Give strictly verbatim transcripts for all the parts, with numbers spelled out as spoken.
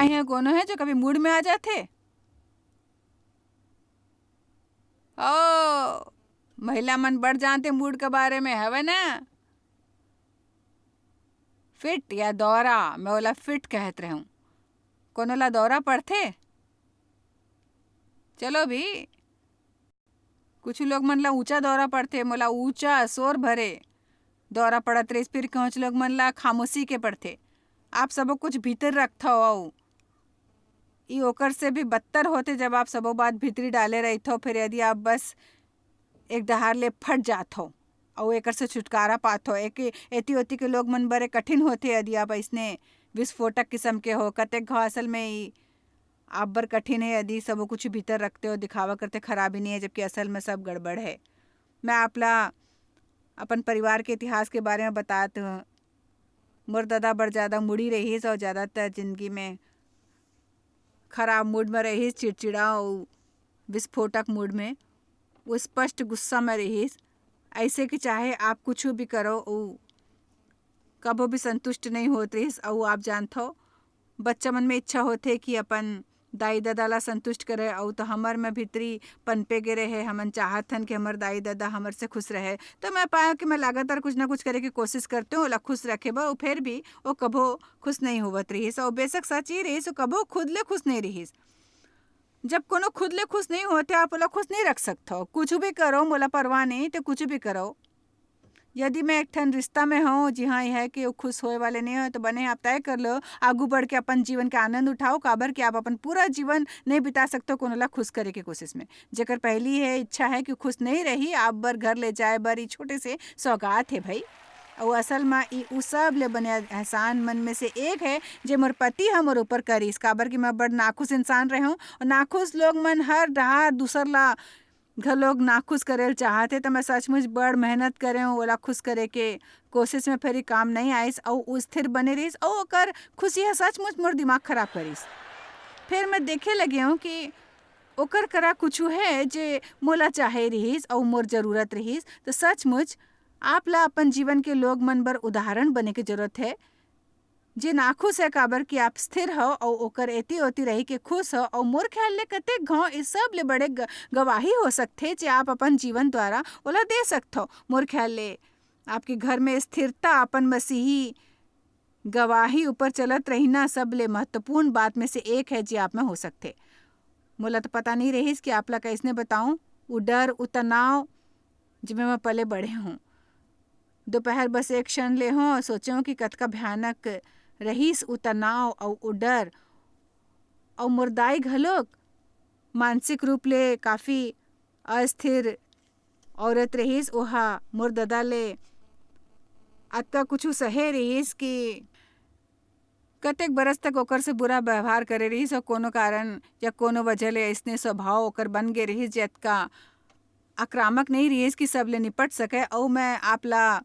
इहाँ कोनो हे जो कभी मूड में आ जाथे? ओ, महिला मन बड़ जानथे मूड के बारे में, हवे ना? फिट या दौरा, मैं ओला फिट कहत रहूं। कोनो ला दौरा पड़थे? चलो भी, कुछ लोग मन ला ऊंचा दौरा पड़थे, मोला ऊंचा शोर भरे दौरा पड़त रहिस, फिर कुछ लोग मन ला खामोशी के पड़थे। आप सबो कुछ भीतर रखथव, अउ ई ओकर से भी बदतर होथे, जब आप सबो बात भीतरी डाले रहिथव, फिर यदि आप बस एक डहार ले फट जाथव अउ एकर से छुटकारा पाथव। एक एती ओती के लोग मन बरे कठिन होथे, यदि आप अइसने विस्फोटक किस्म के हो। कतेक घाव असल में ई आप बर कठिन हे, यदि सबो कुछ भीतर रखते हो, दिखावा करते, खराबी नहीं है, जबकि असल में सब गड़बड़ है। मैं आप ला अपन परिवार के इतिहास के बारे में बतात हूँ। मोर ददा बड़ ज्यादा मुड़ी रहिस और ज्यादातर जिंदगी में खराब मूड में रहिस, चिड़चिड़ा और विस्फोटक मूड में। वो स्पष्ट गुस्सा में रहिस, ऐसे कि चाहे आप कुछ भी करो, वो कभो भी संतुष्ट नहीं होत रहिस। अउ आप जानथो, बच्चा मन में इच्छा होथे कि अपन दाई ददा ला संतुष्ट करे, अउ तो हमर में भीतरी पनपे गे रहे, हमन चाहत हन कि हमर दाई ददा हमर से खुश रहे। तो मैं पाया कि मैं लगातार कुछ ना कुछ करे के कोशिश करते हूँ ओला खुश रखे बर, अउ फिर भी वो कभो खुश नहीं होवत रहिस। अउ बेशक सच ही रहिस, वो कभो खुद ले खुश नहीं रहिस। जब कोनो खुद ले खुश नहीं होथे, आप ओला खुश नहीं रख सकथो। कुछ भी करो, मोला परवाह नहीं, तो कुछ भी करो। यदि मैं एक ठन रिश्ता में हूँ, जी हाँ, यह है कि वो खुश होए वाले नहीं हो, तो बने आप तय कर लो, आगू बढ़ के अपन जीवन के आनंद उठाओ, काबर कि आप अपन पूरा जीवन नहीं बिता सकते हो कोनो ला खुश करे के कोशिश में। जेकर पहली है इच्छा है कि खुश नहीं रही, आप बर घर ले जाए बर ई छोटे से सौगात है भाई। अउ असल में ई उ सब ले बने एहसान मन में से एक है, जे मोर पति ह मोर ऊपर करिस, काबर कि मैं बड़ नाखुश इंसान रहे हूँ। और नाखुश लोग मन हर डहार दूसर ला घलोक नाखुश करे ल चाहत हे, त मैं सचमुच बड़ मेहनत करे हूँ, ओला खुश करे के कोशिश में, फेर ई काम नहीं आइस, अउ उ स्थिर बने रहिस, अउ ओकर खुशी ह सचमुच मोर दिमाग खराब करिस। फिर मैं देखे लगे हूँ कि ओकर करा कुछु है, जे मोला चाहे रहिस, अउ मोर जरूरत रहिस, त सचमुच आप ला अपन जीवन के लोग मन बर उदाहरण बने के जरूरत है। जे नाखुश है, काबर कि आप स्थिर हव अउ ओकर एती ओती रही के खुश हव, अउ मोर ख्याल ले कतेक घाव ए सब ले बड़े ग-, गवाही हो सकथे, जे आप अपन जीवन द्वारा ओला दे सकथव। मोर ख्याल ले आपके घर में स्थिरता, अपन मसीही गवाही ऊपर चलत रहिना सबले महत्वपूर्ण बात में से एक है, जे आप में हो सकथे। मोला तो पता नहीं रहिस कि आप ला कइसने बताऊं, उ डर, उ तनाव, जिमे मैं पले बढ़े हूँ। दोपहर बस एक क्षण ले हूँ और सोचे हूँ कि कतका भयानक रहिस उ तनाव अउ उ डर। अउ मोर दाई घलोक मानसिक रूप ले काफी अस्थिर औरत रहिस। ओहा मोर ददा ले अतका कुछु सहे रहिस कि कतेक बरस तक ओकर से बुरा व्यवहार करे रहिस, अउ कोनो कारण या कोनो वजह ले अइसने स्वभाव ओकर बन गे रहिस, जे अतका आक्रामक नहीं रहिस कि सब ले निपट सके। अउ मैं आप ला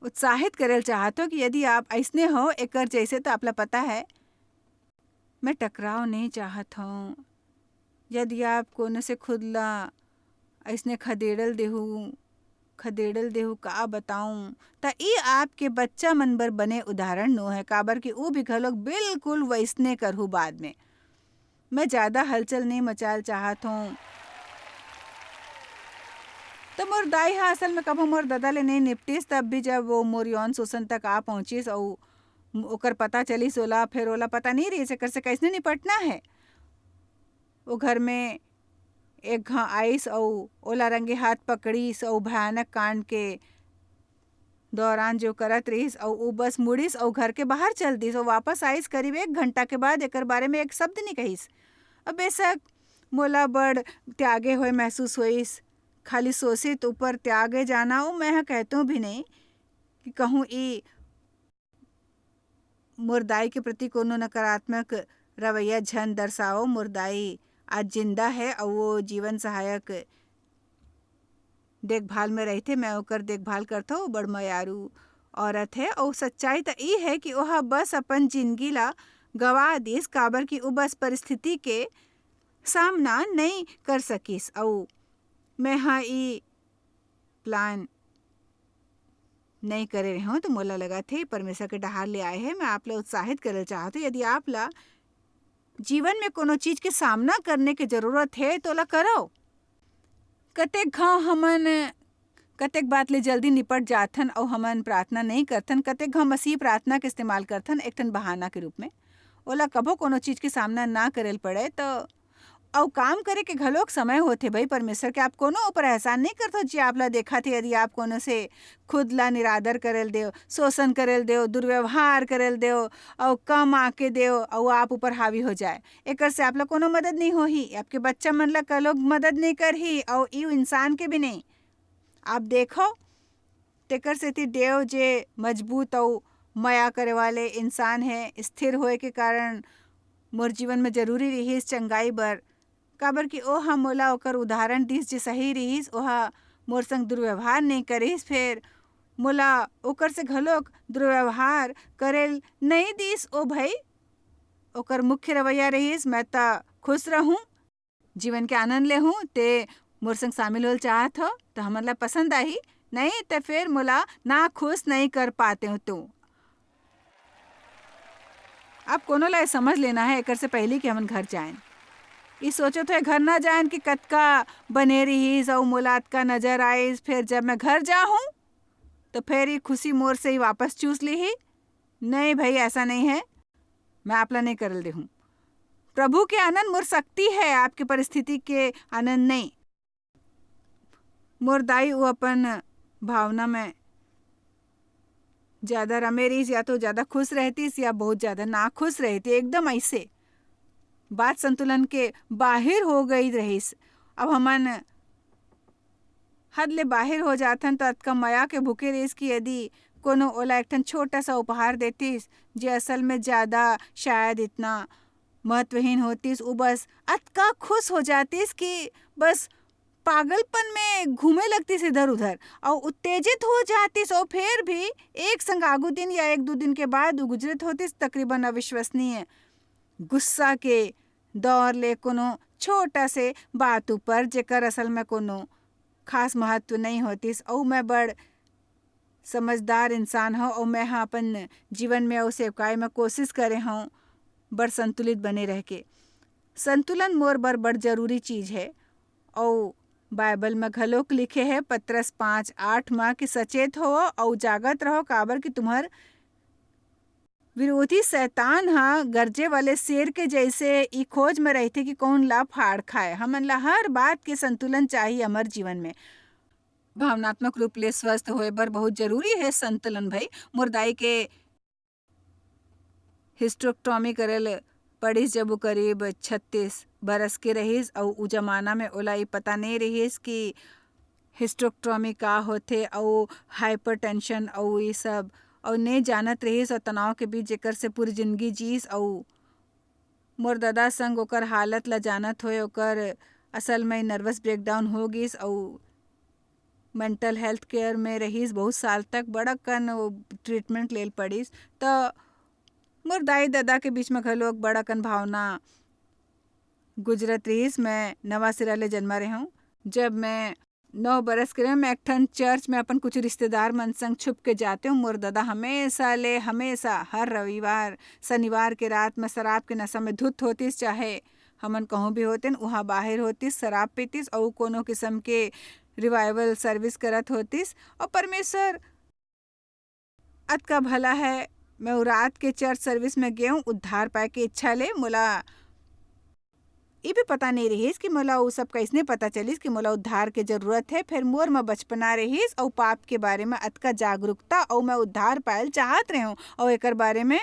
उत्साहित करे ल चाहत हूँ कि यदि आप अइसने हो, एकर जैसे, तो आप ला पता है, मैं टकराव नहीं चाहत हूँ। यदि आप कोनो से खुद ला अइसने खदेड़ल देहू, खदेड़ल देहू, का बताऊं, त ई आपके बच्चा मन बर बने उदाहरण नो है, काबर कि ऊ भी घलोक बिल्कुल वइसने करहू बाद में। मैं ज्यादा हलचल नहीं मचाल चाहत हूँ। तो मोर दाई हा असल में कभो मोर ददा ले नहीं निपटिस, तब भी जब वो मोर यौन शोषण तक आ पहुंचिस अउ ओकर पता चलिस ओला, फिर ओला पता नहीं रहिस एकर से कैसने निपटना है। वो घर में एक घा आइस अउ ओला रंगे हाथ पकड़िस अउ भयानक कांड के दौरान जो करत रहिस अउ ऊ बस मुड़िस अउ घर के बाहर चल दिस अउ वापस आइस। करीब एक घंटा के बाद एकर बारे में एक शब्द नहीं कहिस। अब बेशक मोला बड़ त्यागे होए महसूस होइस, खाली शोषित ऊपर त्यागे जाना, वो मैं ह कहतों भी नहीं कि कहूँ ई मोर दाई के प्रति कोनो नकारात्मक रवैया झन दर्शाओ। मोर दाई आज जिंदा है अउ वो जीवन सहायक देखभाल में रहिथे, मैं ओकर देखभाल करथों। वो बड़ मयारू औरत है अउ सच्चाई त ई है कि ओहा बस अपन जिंदगी ला गवा दिस, काबर कि वो बस परिस्थिति के सामना नहीं कर सकिस अउ मैं हा ई प्लान नहीं करे रहे हो, तो मोला लगत हे परमेश्वर के डहार ले आए हे। मैं आप ला उत्साहित करे ल चाहत हूँ। यदि आप ला जीवन में कोनो चीज के सामना करने के जरूरत हे, तो ओला करो। कतेक घाव हमन कतेक बात ले जल्दी निपट जाथन अउ हमन प्रार्थना नइ करथन, कतेक घाव मसीही प्रार्थना के इस्तेमाल करथन एक ठन बहाना के रूप में। ओला कभो कोनो चीज के सामना ना करे ल पड़े, तो अउ काम करे के घलोक समय होथे भाई परमेश्वर के। आप कोनो ऊपर एहसान नइ करथो जे आप ला देखत हे। यदि आप कोनो से खुद ला निरादर करे ल देव, शोषण करे ल देव, दुर्व्यवहार करे ल देव, अउ कम आके देव, अउ आप ऊपर हावी हो जाए, एकर से आप ला कोनो मदद नइ होही, आपके बच्चा मन ला कलो मदद नइ करही, अउ ई इंसान के भी नइ। आप देखो, तेकर सेती देव जे मजबूत अउ मया करे वाले इंसान हे, स्थिर होए के कारण मोर जीवन में जरूरी रिहिस चंगाई बर, काबर कि ओह मोला ओकर उदाहरण दिस जे सही रिहिस। ओह मोर संग दुर्व्यवहार नइ करिस, फेर मोला ओकर से घलोक दुर्व्यवहार करे ल नइ दिस। ओ भई, ओकर मुख्य रवैया रिहिस, "मैं त खुश रहूं, जीवन के आनंद लेहूं, ते मोर संग शामिल होल चाहत हो, त हमन ला पसंद आही, नहीं त फेर मोला ना खुश नइ कर पाते हो तू।" अब कोनो ला ये समझ लेना हे, एकर से पहिली कि हमन घर जाएन। ई सोचत होए घर ना जाएन कि कतका बने रिहिस अउ मोला अतका नजर आइस, फेर जब मैं घर जाहूं, तो फेर ई खुशी मोर से ही वापस चूस लीही। नहीं भई, ऐसा नहीं है, मैं आप ला नहीं करल देहूं। प्रभु के आनंद मोर शक्ति है, आपके परिस्थिति के आनंद नहीं। मोर दाई वो अपन भावना में ज्यादा रमे रहिस, या तो ज्यादा खुश रहतिस या बहुत ज्यादा नाखुश रहती, एकदम ऐसे बात संतुलन के बाहर हो गई रहिस। अब हमन हद ले बाहर हो जाथन, तो अतका मया के भूखे रहिस कि यदि कोनो ओला एक ठन छोटा सा उपहार देतिस, जे असल में ज्यादा शायद इतना महत्वहीन होतिस, उ बस अतका खुश हो जातिस कि बस पागलपन में घूमे लगतिस इधर उधर, अउ उत्तेजित हो जातिस, अउ फेर भी एक संग आगू दिन या एक दू दिन के बाद उ गुजरत होतिस तकरीबन अविश्वसनीय गुस्सा के दौर ले कोनो छोटा से बात ऊपर, जेकर असल में कोनो खास महत्व नहीं होतिस। अउ मैं बड़ समझदार इंसान हव, अउ मैं ह अपन जीवन में अउ सेवकाई में कोशिश करे हव बड़ संतुलित बने रह के। संतुलन मोर बर बड़ जरूरी चीज है, अउ बाइबल में घलोक लिखे है, पतरस पाँच आठ में, कि सचेत होवो अउ जागत रहो, काबर कि तुम्हर विरोधी शैतान ह गरजे वाले शेर के जैसे ई खोज में रहिथे कि कौन ला फाड़ खाए। हमन ला हर बात के संतुलन चाहिए हमर जीवन में। भावनात्मक रूप ले स्वस्थ होए बर बहुत जरूरी है संतुलन भाई। मोर दाई के हिस्ट्रोक्टोमी करे ले पड़िस, जब वो करीब छत्तीस बरस के रहिस, अउ उ जमाना में ओला ई पता नहीं रहिस कि हिस्ट्रोक्टोमी का होथे, अउ हाइपरटेंशन, अउ ई सब, अउ नहीं जानत रहिस, अउ तनाव के बीच जेकर से पूरी जिंदगी जीस। अउ मोर ददा संग ओकर हालत ला जानत होए ओकर असल में नर्वस ब्रेकडाउन हो गिस, अउ मेंटल हेल्थ केयर में रहिस बहुत साल तक, बड़ा कन वो ट्रीटमेंट लेल पड़िस। त मोर दाई ददा के बीच में घलोक बड़ा कन भावना गुजरत रहिस। मैं नवा सिरा ले जन्मा रेहेंव। जब मैं नौ बरस के रेहेंव, मैं एक ठन चर्च में अपन कुछ रिश्तेदार मन संग छुप के जाते हूँ। मोर ददा हमेशा ले, हमेशा हर रविवार, शनिवार के रात में शराब के नशा में धुत होतिस, चाहे हमन कहूँ भी होतेन, उहाँ बाहिर होतिस, शराब पीतिस अउ कोनो किसम के रिवाइवल सर्विस करत होतिस। अउ परमेश्वर अतका भला है, मैं उ रात के चर्च सर्विस में गेंव, उद्धार पाए के इच्छा ले। मोला ये भी पता नहीं रहिस कि मोला उ सब कैसने पता चलिस कि मोला उद्धार के जरूरत है। फिर मोर म बचपना रहिस अउ पाप के बारे में अतका जागरूकता, अउ मैं उद्धार पाए ल चाहत रेहेंव अउ एकर बारे में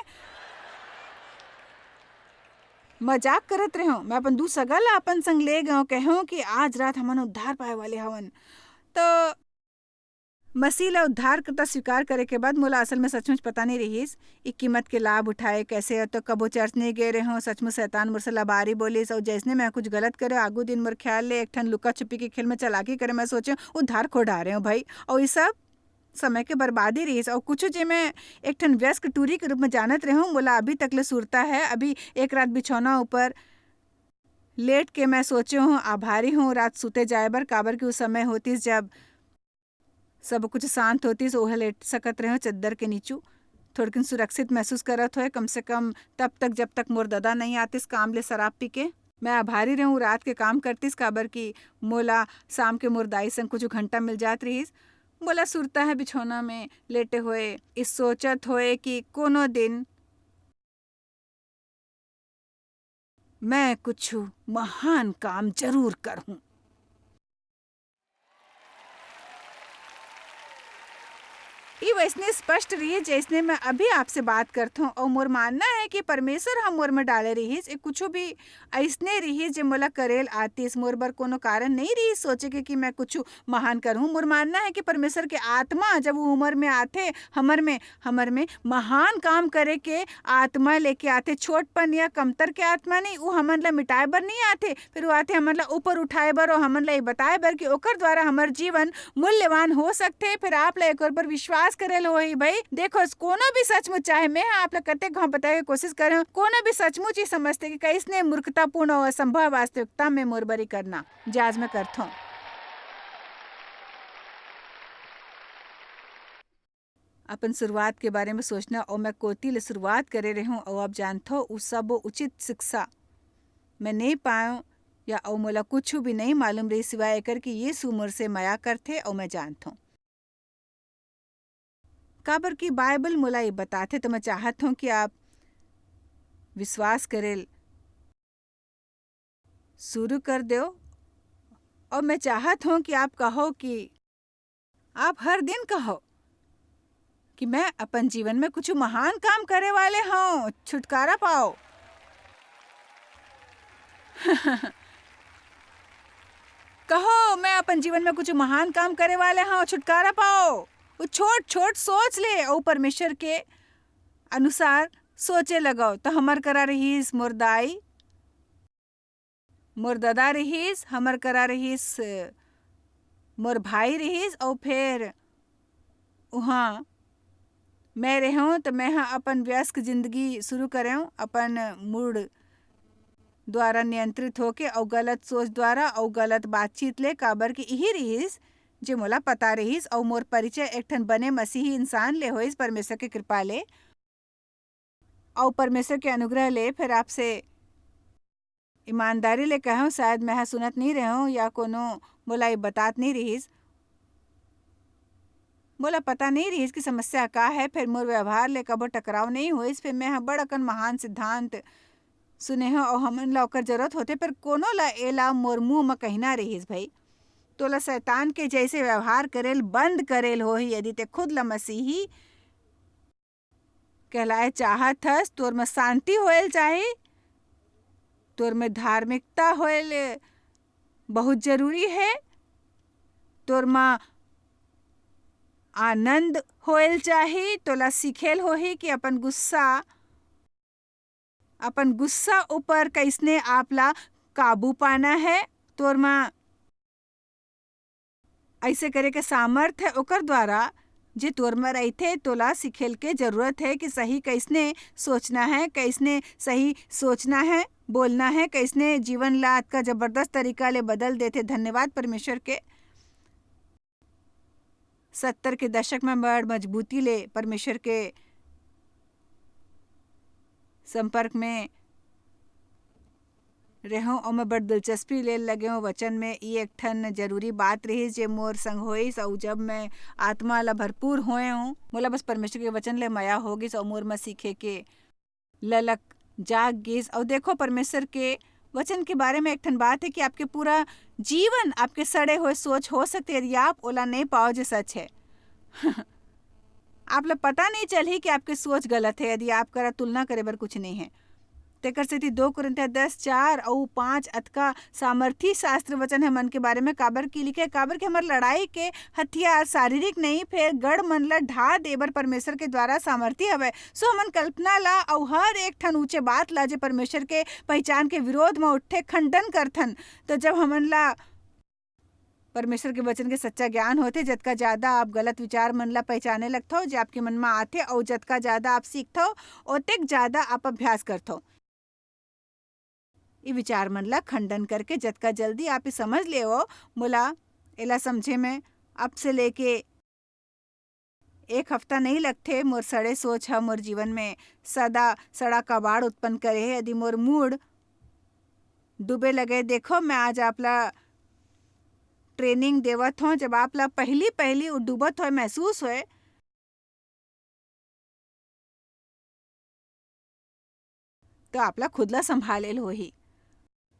मजाक करत रेहेंव। मैं अपन दू सगा ला अपन संग ले गेंव, कहेंव कि आज रात हमन उद्धार पाए वाले हवन। तो मसीह ला उद्धारकर्ता स्वीकार करे के बाद मोला असल में सचमुच पता नहीं रहिस, ई कीमत के लाभ उठाए कैसे। तो कबो चर्च नहीं गए रेहेंव, सचमुच शैतान मोर से लबारी बोलिस, अउ जैसने मैं कुछ गलत करे, आगू दिन मोर ख्याल ले एक ठन लुका छुपी के खेल में चालाकी करे, मैं सोचे उद्धार खो डारेंव भाई। अउ ई सब समय के बर्बादी रहिस। अउ कुछ जे मैं एक ठन व्यस्क टूरी के रूप में जानत रेहेंव, मोला अभी तक ले सुरता है। अभी एक रात बिछौना ऊपर लेट के मैं सोचे हूँ, आभारी हूँ रात सुते जाए बर, काबर कि उस समय होतिस जब सब कुछ शांत होतिस, ओह लेट सकत रेहेंव चद्दर के नीचू। थोड़किन सुरक्षित महसूस करत होए, कम से कम तब तक, जब तक मोर ददा नहीं आतिस काम ले शराब पी के। मैं आभारी रहूं, रात के काम करतिस, काबर कि मोला शाम के मोर दाई संग कुछ घंटा मिल जात रहिस। मोला सुरता है बिछौना में लेटे होए, इस सोचत होए कि कोनो दिन मैं कुछ महान काम जरूर करहूं। ई वैसने स्पष्ट रही, जैसने मैं अभी आपसे बात करत हूँ। और मोर मानना है कि परमेश्वर ह मोर में डाले रहिस, ए कुछ भी ऐसने रहिस, जे मोला करेल आतिस। मोर बर कोनो कारण नहीं रहिस सोचे के कि मैं कुछ महान करहूँ। मोर मानना है कि परमेश्वर के आत्मा जब वो उम्र में आथे, हमर में, हमर में महान काम करे के आत्मा लेके आथे। छोटपन या कमतर के आत्मा नहीं, वो हमन ला मिटाए बर नहीं आथे, फिर वो आथे हमन ला ऊपर उठाए बर और हमन ला ये बताए बर कि ओकर द्वारा हमर जीवन मूल्यवान हो सकथे। फिर आप ला एकर पर विश्वास करे ल होही भाई। देखो, कोनो भी सचमुच, चाहे मैं ह आप ला कतेक घाव बताए के कोशिश करे हूँ, कोनो भी सचमुच ही समझते कि कैसने मूर्खतापूर्ण और असंभव वास्तविकता में मोर बरी करना, जे आज मैं करथों। अपन शुरुआत के बारे में सोचना, और मैं कोती ले शुरुआत करे रहूं, और आप जानथो, उ सब उचित शिक्षा मैं नहीं पायो, या अउ मोला कुछ भी नहीं मालूम रही, सिवाय एकर कि यीशु मोर से मया करथे, और मैं जानथों। काबर कि बाइबल मोला ये बताथे, तो मैं चाहत हूँ कि आप विश्वास करेल शुरू कर दो। और मैं चाहत हूँ कि आप कहो कि आप हर दिन कहो कि मैं अपन जीवन में कुछ महान काम करे वाले हूँ, छुटकारा पाओ। कहो, "मैं अपन जीवन में कुछ महान काम करे वाले हूँ, छुटकारा पाओ।" वो छोट-छोट सोच ले, अउ परमेश्वर के अनुसार सोचे लगाओ। तो हमर करा रहीस मोर दाई, मोर ददा रहीस, हमर करा रहीस मोर भाई रहीस, अउ फेर उहाँ मैं रेहेंव, त मैं ह अपन व्यस्क जिंदगी शुरू करेंव, अपन मूड द्वारा नियंत्रित होके अउ गलत सोच द्वारा अउ गलत बातचीत ले, काबर कि इही रिहिस, जे मोला पता रिहिस, अउ मोर परिचय एक ठन बने मसीही इंसान ले होइस, परमेश्वर के कृपा ले, अउ परमेश्वर के अनुग्रह ले। फेर आपसे ईमानदारी ले कहंव, शायद मैं ह सुनत नइ रहेंव या कोनो मोला ये बतात नइ रिहिस। मोला पता नइ रिहिस कि समस्या का हे। फेर मोर व्यवहार ले कभो टकराव नइ होइस। फेर मैं ह बड़ अकन महान सिद्धांत सुने हंव अउ हमन ला ओकर जरूरत होथे, फेर कोनो ला एला मोर मुंह म कहिना रिहिस, "भई, तोला शैतान के जइसे व्यवहार करेल बंद करेल होही, यदि ते खुद ला मसीही कहलाए चाहत हस, तोर म शांति होएल चाही, तोर म धार्मिकता होएल बहुत जरूरी हे, तोर म आनंद होएल चाही, तोला सीखेल होही कि अपन गुस्सा, अपन गुस्सा ऊपर कइसने आप ला काबू पाना हे, तोर म अइसे करे के सामर्थ हे ओकर द्वारा, जे तोर म रहिथे, तोला सिखेल के जरूरत हे कि सही कइसने सोचना हे, कइसने सही सोचना हे, बोलना हे, कइसने जीवन ला अतका जबरदस्त तरीका ले बदल देथे। धन्यवाद परमेश्वर के। सत्तर के दशक म बड़ मजबूती ले परमेश्वर के संपर्क में रेहेंव अउ मैं बड़ दिलचस्पी ले लगेंव वचन में। ई एक ठन जरूरी बात रिहिस, जे मोर संग होइस, अउ जब मैं आत्मा ला भरपूर होएंव, मोला बस परमेश्वर के वचन ले मया हो गिस, अउ मोर म सीखे के ललक जाग गिस। अउ देखो, परमेश्वर के वचन के बारे में एक ठन बात हे कि आपके पूरा जीवन आपके सड़े हुए सोच हो सकथे, यदि आप ओला नइ पाओ, जे सच हे। आप ला पता नइ चलही कि आपके सोच गलत हे, यदि आप करा तुलना करे बर कुछ नइ हे। तेकर सेती दो कुरिन्थिया दस चार अउ पाँच अतका सामर्थी शास्त्र वचन हे मन के बारे में, काबर कि लिखे, काबर कि हमर लड़ाई के हथियार शारीरिक नइ, फेर गढ़ मन ला ढा दे बर परमेश्वर के द्वारा सामर्थी हवय। सो हमन कल्पना ला अउ हर एक ठन ऊंचे बात ला, जे परमेश्वर के पहचान के विरोध म उठथे, खंडन करथन। तो जब हमन ला परमेश्वर के वचन के सच्चा ज्ञान होथे, जतका ज्यादा आप गलत विचार मन ला पहचाने लगथव, जे आपके मन म आथे, अउ जतका ज्यादा आप सीखथव, ओतेक ज्यादा आप अभ्यास करथव। ये विचार मन ला खंडन करके जतका जल्दी आप ये समझ लेवव, मोला एला समझे में अब से लेके एक हफ्ता नहीं लगथे, मोर सड़े सोच ह मोर जीवन में सदा सड़ा कबाड़ उत्पन्न करे हे। यदि मोर मूड डूबे लगे, देखो, मैं आज आप ला ट्रेनिंग देवत हों। जब आप ला पहली पहली वो डूबत होए महसूस होए, तो आप ला खुद ला संभाले ल होही।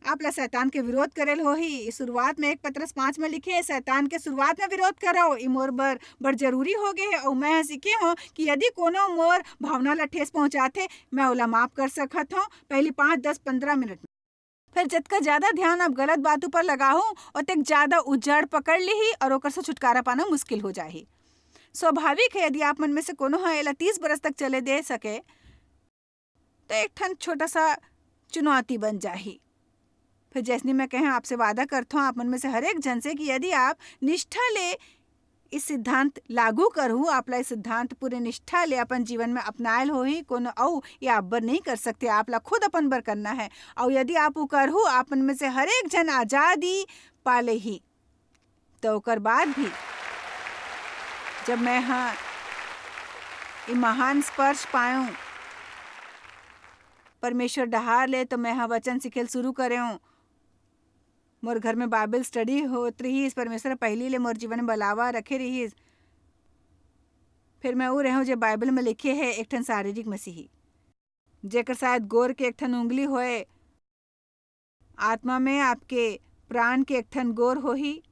आप ला शैतान के विरोध करे ल होही। शुरुआत में एक पतरस पाँच में लिखे हे, शैतान के शुरुआत में विरोध करो। ई मोर बर बड़ जरूरी हो गए हे। अउ मैं सीखे हों कि यदि कोनो मोर भावना ला ठेस पहुंचाथे, मैं ओला माफ कर सकत हों, पहली पाँच, दस, पन्द्रह मिनट में। फिर जतका ज्यादा ध्यान आप गलत बात ऊपर लगाहू, ओतेक ज्यादा उ जड़ पकड़ लिही और ओकर से छुटकारा पाना मुश्किल हो जाही। स्वाभाविक है, यदि आप मन में से कोनो ह एला तीस बरस तक चले दे सके, तो एक ठन छोटा सा चुनौती बन जाही। फिर जैसने मैं कहे, आपसे वादा करथों, आप मन में से हर एक जन से, कि यदि आप निष्ठा ले इस सिद्धांत लागू करहू, आप ला इस सिद्धांत पूरे निष्ठा ले अपन जीवन में अपनायल होही, कोनो अउ ये आप बर नहीं कर सकते, आप ला खुद अपन बर करना है। अउ यदि आप वो करहू, आप मन में से हर एक जन आजादी पा लेही। तो ओकर बाद भी जब मैं हा ये महान स्पर्श पायूं परमेश्वर डहार ले, तो मैं हा वचन सिखेल शुरू करेऊं। मोर घर में बाइबल स्टडी होत रिहिस, परमेश्वर पहिली ले मोर जीवन में बलावा रखे रिहिस। फिर मैं ऊ रहेंव जे बाइबल में लिखे हे, एक ठन शारीरिक मसीही, जेकर शायद गोर के एक ठन उंगली होए। आत्मा में आपके प्राण के एक ठन गोर होही,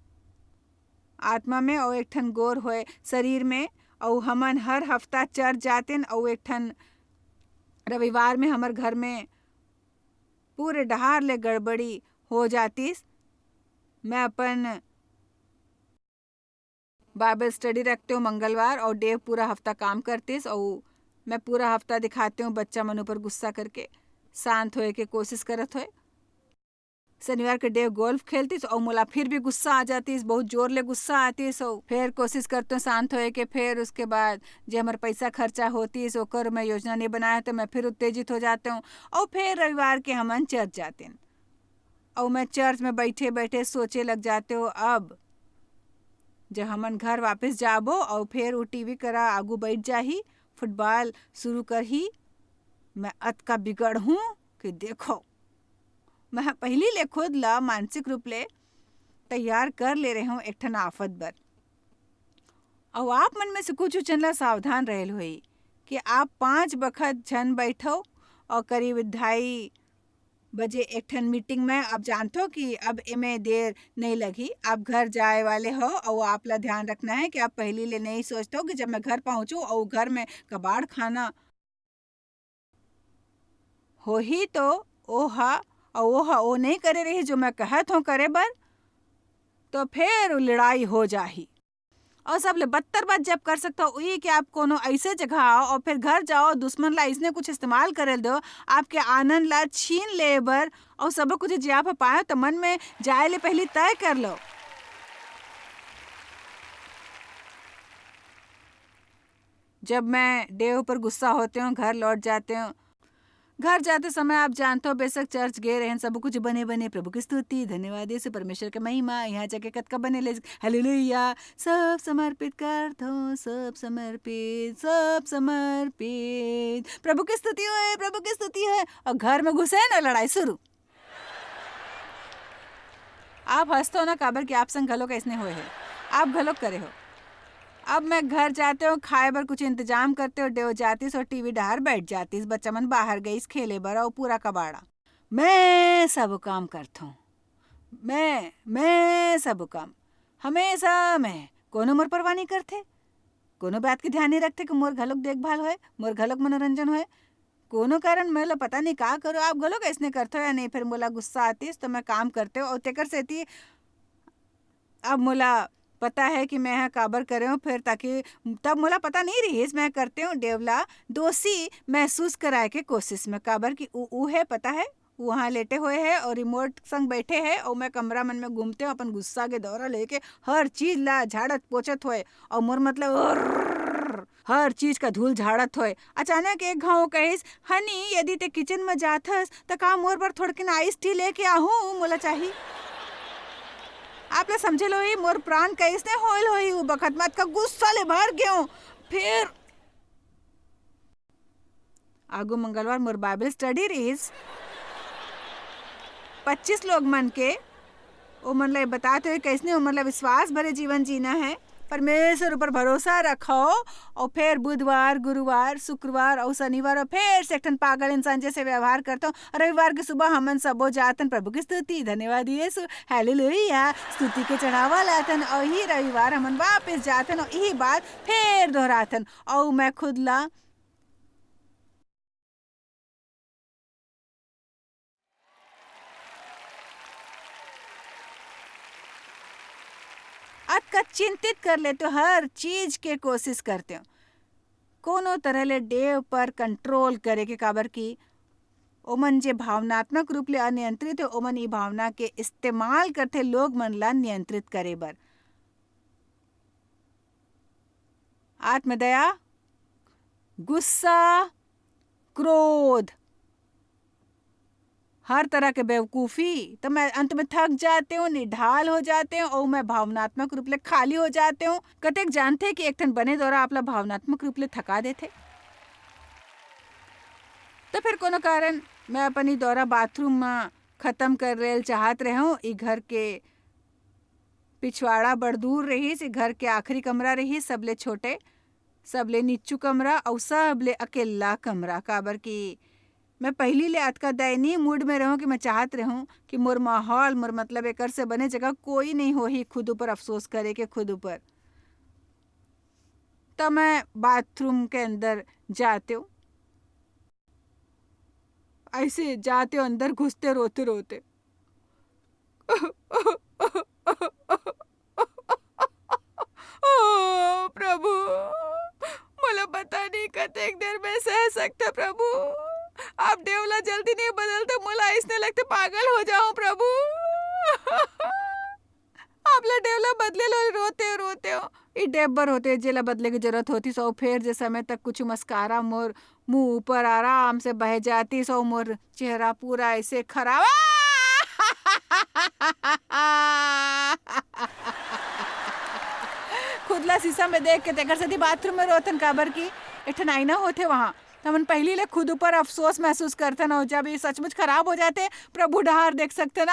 आत्मा में, अउ एक ठन गोर होए शरीर में। अउ हमन हर हफ्ता चर्च जातेन, अउ एक ठन रविवार में हमर घर में पूरे डहार ले गड़बड़ी हो जातिस। मैं अपन बाइबल स्टडी रखतेंव मंगलवार, अउ डेव पूरा हफ्ता काम करतिस, अउ मैं पूरा हफ्ता दिखातेंव बच्चा मन ऊपर गुस्सा करके शांत होए के कोशिश करत होए। शनिवार के डेव गोल्फ खेलतिस, अउ मोला फिर भी गुस्सा आ जातिस, बहुत जोर ले गुस्सा आतिस, अउ फिर कोशिश करतेंव शांत होए के। फिर उसके बाद जे हमर पैसा खर्चा होतिस, ओकर मैं योजना नहीं बनाए, तो मैं फिर उत्तेजित हो जातेंव, अउ फिर रविवार के हमन चर्च जातेन। अउ मैं चर्च में बैठे-बैठे सोचे लग जातेंव, अब जब हमन घर वापस जाबो अउ फेर वो टीवी करा आगू बैठ जाही, फुटबॉल शुरू करही, मैं अतका बिगड़हूँ कि देखो। मैं पहिली ले खुद ला मानसिक रूप ले तैयार कर ले रहेंव एक ठन आफत बर। अउ आप मन में से कुछ झन ला सावधान रहेल होही कि आप पाँच बखत झन बैठो अउ करीब ढाई बजे एक ठन मीटिंग में। आप जानथो कि अब एमे देर नहीं लगही, आप घर जाए वाले हो, अउ आप ला ध्यान रखना है कि आप पहिली ले नहीं सोचथो कि जब मैं घर पहुँचूँ अउ घर में कबाड़ खाना होही, तो ओहा, अउ ओहा ओ नहीं करे रही जो मैं कहत हों करे बर, तो फेर लड़ाई हो जाही। अउ सबले बदतर बात जब कर सकथव, उही कि आप कोनो अइसे जगह आओ अउ फिर घर जाओ, दुश्मन ला अइसने कुछ इस्तेमाल करे ल दो, आपके आनंद ला छीन ले बर, अउ सब कुछ जे आप ह पाए, तो मन में जाए ले पहिली तय कर लो। जब मैं डेव पर गुस्सा होतेंव, घर लौट जातेंव, घर जाते समय आप जानथो, बेशक चर्च गए रहेन, सब कुछ बने बने, प्रभु की स्तुति, धन्यवाद यीशु, परमेश्वर के महिमा, यहाँ जाके कतका बने ले, हालेलुया, सब समर्पित करथो, सब समर्पित, सब समर्पित, प्रभु की स्तुति होए, प्रभु की स्तुति होए, अउ घर में घुसे ना, लड़ाई शुरू। आप हंसथो ना, काबर कि आप संग घलोक अइसने होए हे, आप घलोक करे हो। अब मैं घर जातेंव, खाए बर कुछ इंतजाम करतेंव, डेव जातिस अउ टीवी डहार बैठ जातिस। बच्चा मन बाहर गइस खेले बर अउ पूरा कबाड़ा। मैं सब काम करथों, मैं, मैं सब काम, हमेशा मैं। कोनो मोर परवाह नहीं करथे, कोनो बात के ध्यान नहीं रखथे कि मोर घलोक देखभाल होए, मोर घलोक मनोरंजन होए। कोनो कारण मैं ला पता नहीं का करो, आप घलोक अइसने करथो या नहीं। फिर मोला गुस्सा आतिस तो मैं काम करतेंव, अउ तेकर सेती अब मोला पता है कि मैं ह काबर करेंव, फिर ताकि तब मोला पता नहीं रहिस, मैं करतेंव डेव ला दोषी महसूस कराए के कोशिश में, काबर कि उ, उ है, पता है, वहाँ लेटे होए है अउ रिमोट संग बैठे है अउ मैं कमरा मन में घूमतेंव अपन गुस्सा के दौरा लेके, हर चीज ला झाड़त पोछत होए अउ मोर मतलब अर्र, हर चीज का धूल झाड़त होए। अचानक एक घांव कहिस, "हनी, यदि ते किचन में जाथस, त का मोर बर थोड़किन आइस टी लेके आहू? मोला चाही।" आप ला समझे ल होही, मोर प्राण कइसने होइल होही उ बखत। मैं अतका गुस्सा ले भर गेंव, फिर आगू मंगलवार मोर बाइबल स्टडी रहिस, पच्चीस लोग मन के। ओमन ला ये बतात होए, कइसने ओमन ला विश्वास भरे जीवन जीना है, परमेश्वर ऊपर भरोसा रखो। और फिर बुधवार, गुरुवार, शुक्रवार और शनिवार और फिर से एक ठन पागल इंसान जैसे व्यवहार करथो। और रविवार के सुबह हमन सबो जातन प्रभु की स्तुति, धन्यवाद यीशु, हालेलुया, स्तुति के चढ़ावा लाथन। और यही रविवार हमन वापस जातन और यही बात फिर दोहराथन। और मैं खुद ला अतका चिंतित कर लेते हो, हर चीज के कोशिश करते हो कोनो तरह ले डेव पर कंट्रोल करे के, काबर कि ओमन जे भावनात्मक रूप ले अनियंत्रित हे, ओमन ई भावना के इस्तेमाल करथे लोग मन ला नियंत्रित करे बर। आत्मदया, गुस्सा, क्रोध, हर तरह के बेवकूफी, तो मैं अंत में थक जाते हूँ, निढाल हो जाते हूँ और मैं भावनात्मक रूप ले खाली हो जाते हूँ। कतेक जानते कि एक ठन बने दौरा आपला भावनात्मक रूप ले थका देथे। तो फिर कोनो कारण मैं अपन ई दौरा बाथरूम में खत्म कर रेल चाहत रहूं। ई घर के पिछवाड़ा बड़ दूर रहिस, ई घर के आखिरी कमरा रहिस, सबले छोटे, सबले नीचू कमरा अउ सबले अकेल्ला कमरा, काबर कि मैं पहिली ले अतका दयनीय मूड में रहूं कि मैं चाहत रहूं कि मोर माहौल, मोर मतलब एकर से बने जगह कोई नहीं होही खुद ऊपर अफसोस करे के, खुद ऊपर। त मैं बाथरूम के अंदर जाते हूँ, ऐसे जाते हूँ अंदर घुसते रोते रोते। ओ प्रभु, मोला पता नहीं कतेक देर में सह सकते प्रभु। आप डेवला जल्दी नहीं बदलते, मोला इसने लगते पागल हो जाऊं प्रभु। आप ला डेवला बदले लो, रोते हो, रोते हो। ई डेब बर होते, जेला बदले की जरूरत होती सो, फेर जे समय तक कुछ मस्कारा मोर मुंह ऊपर आराम से बह जाती सो, मोर चेहरा पूरा ऐसे खराब। खुद ला शीशा में देख के तेकर सेती बाथरूम में रोथन, काबर की एक ठन आईना होथे वहां। त हमन पहिली ले खुद ऊपर अफसोस महसूस करथन, अउ जब ये सचमुच खराब हो जाते, प्रभु डहार देख सकथन।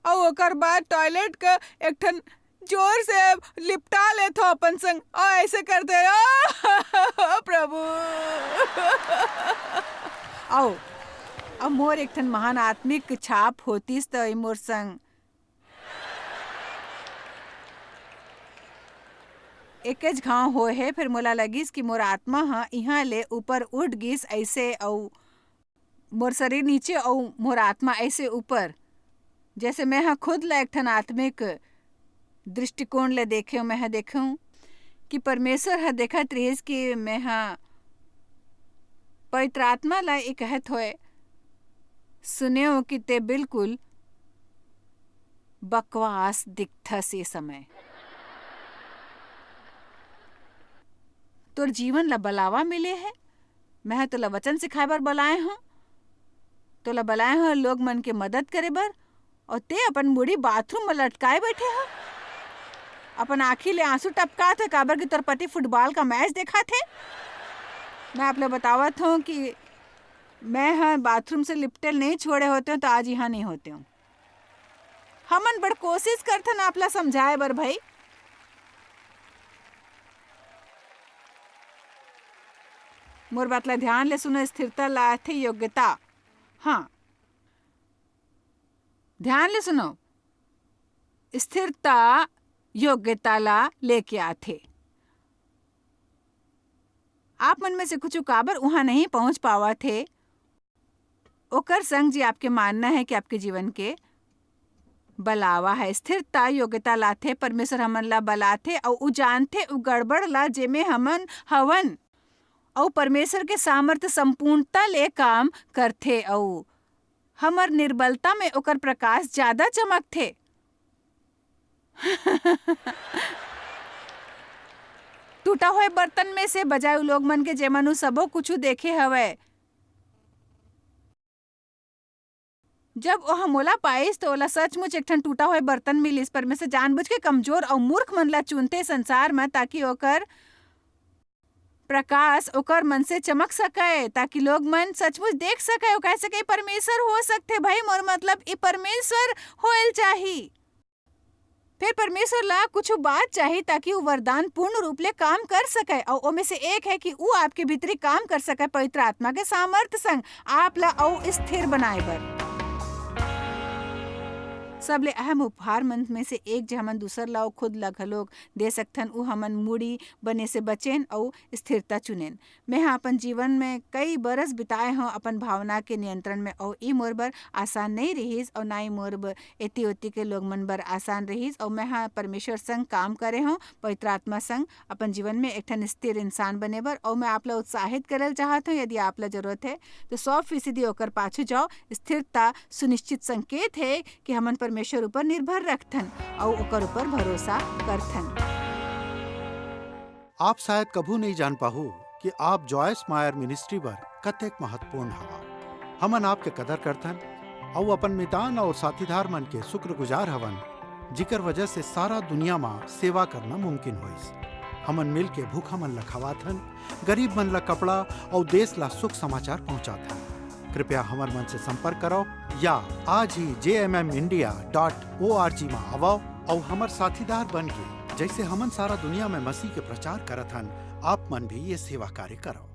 अउ ओकर बाद टॉयलेट के एक ठन जोर से लिपटा लेथो अपन संग, अउ ऐसे करते, "ओ प्रभु।" अउ अब मोर एक ठन महान आत्मिक छाप होतिस, त ई मोर संग एकेच घांव होए हे। फिर मोला लगिस कि मोर आत्मा ह इहां ले ऊपर उठ गिस, ऐसे, अउ मोर शरीर नीचे अउ मोर आत्मा ऐसे ऊपर, जैसे मैं ह खुद ला एक ठन आत्मिक दृष्टिकोण ले देखे, मैं ह देखे हूं कि परमेश्वर ह देखत रहिस कि मैं ह पवित्र आत्मा ला ये कहत होए सुने हूं कि ते बिल्कुल बकवास दिखथस ये समय। तोर जीवन ला बलावा मिले हे, मैं ह तोला वचन सिखाए बर बलाए हूं, तोला बलाए हूं लोग मन के मदद करे बर, अउ ते अपन मुड़ी बाथरूम में लटकाए बैठे ह। अपन आंखी ले आंसू टपकात हे, काबर कि तोर पति फुटबॉल का मैच देखात हे। मैं आप ला बतावत हूं कि मैं ह बाथरूम से लिपटेल नहीं छोड़े होते हूं, तो आज यहां नहीं होते हूं। हमन बड़ कोशिश करथन आप ला समझाए बर भाई। मोर बात ला ध्यान ले सुनो, स्थिरता ला आथे योग्यता। हां, ध्यान ले सुनो, स्थिरता योग्यता ला लेके आथे। आप मन में से कुछ काबर उहां नहीं पहुंच पावत हे, ओकर संग जी आपके मानना है कि आपके जीवन के बलावा है। स्थिरता योग्यता लाथे, परमेश्वर हमन ला बलाथे अउ उ जानथे उ गड़बड़ ला जेमे हमन हवन, अउ परमेश्वर के सामर्थ्य संपूर्णता ले काम करथे अउ हमर निर्बलता में ओकर प्रकाश ज्यादा चमकथे। टूटा हुए बर्तन में से बजाय उ लोग मन के जेमन उ सबो कुछु देखे हवय, जब ओह मोला पाइस, तो ओला सचमुच एक ठन टूटा होय बर्तन मिलिस। परमेश्वर जानबूझ के कमजोर अउ मूर्ख मन ला चुनथे संसार म, ताकि ओकर प्रकाश ओकर मन से चमक सकय, ताकि लोग मन सचमुच देख सकय, ओ कह सकय, "परमेश्वर हो सकथे भाई, मोर मतलब, ई परमेश्वर होयल चाही।" फेर परमेश्वर ला कुछ बात चाही, ताकि वो वरदान पूर्ण रूप ले काम कर सकय, अउ ओमे से एक है कि वो आपके भीतरी काम कर सकय, पवित्र आत्मा के सामर्थ्य संग आप ला अउ स्थिर बनाए बर। सबले अहम उपहार मन में से एक, जे हमन दूसर ला अउ खुद ला घलोक दे सकथन, उ हमन मुड़ी बने से बचेन अउ स्थिरता चुनेन। मैं ह अपन जीवन में कई बरस बिताए हव अपन भावना के नियंत्रण में, अउ ई मोर बर आसान नइ रिहिस, अउ ना ही मोर ब-, एती ओती के लोग मन बर आसान रिहिस, अउ मैं ह परमेश्वर संग काम करे हव, पवित्र आत्मा संग अपन जीवन में एक ठन स्थिर इंसान बने बर। अउ मैं आप ला उत्साहित करल चाहत हव, यदि आप ला जरूरत है, तो सौ फीसदी ओकर पाछू जाओ, स्थिरता सुनिश्चित संकेत है कि हमन परमेश्वर ऊपर निर्भर रखथन अउ ओकर ऊपर भरोसा करथन। आप शायद कभू नइ जान पाहू कि आप जॉयस मायर मिनिस्ट्री बर कतेक महत्वपूर्ण हवा। हमन आपके कदर करथन अउ अपन मितान अउ साथीदार मन के शुक्रगुजार हवन, जिकर वजह से सारा दुनिया म सेवा करना मुमकिन होइस। हमन मिल के भूखा मन ल खवाथन, गरीब मन ल कपड़ा अउ देश ला शुभ समाचार पहुंचाथन। कृपया हमर मन से संपर्क करो या आज ही J M M India dot O R G म आवव अउ हमर साथीदार बन के, जैसे हमन सारा दुनिया में मसीह के प्रचार करत हन, आप मन भी ये सेवा कार्य करो।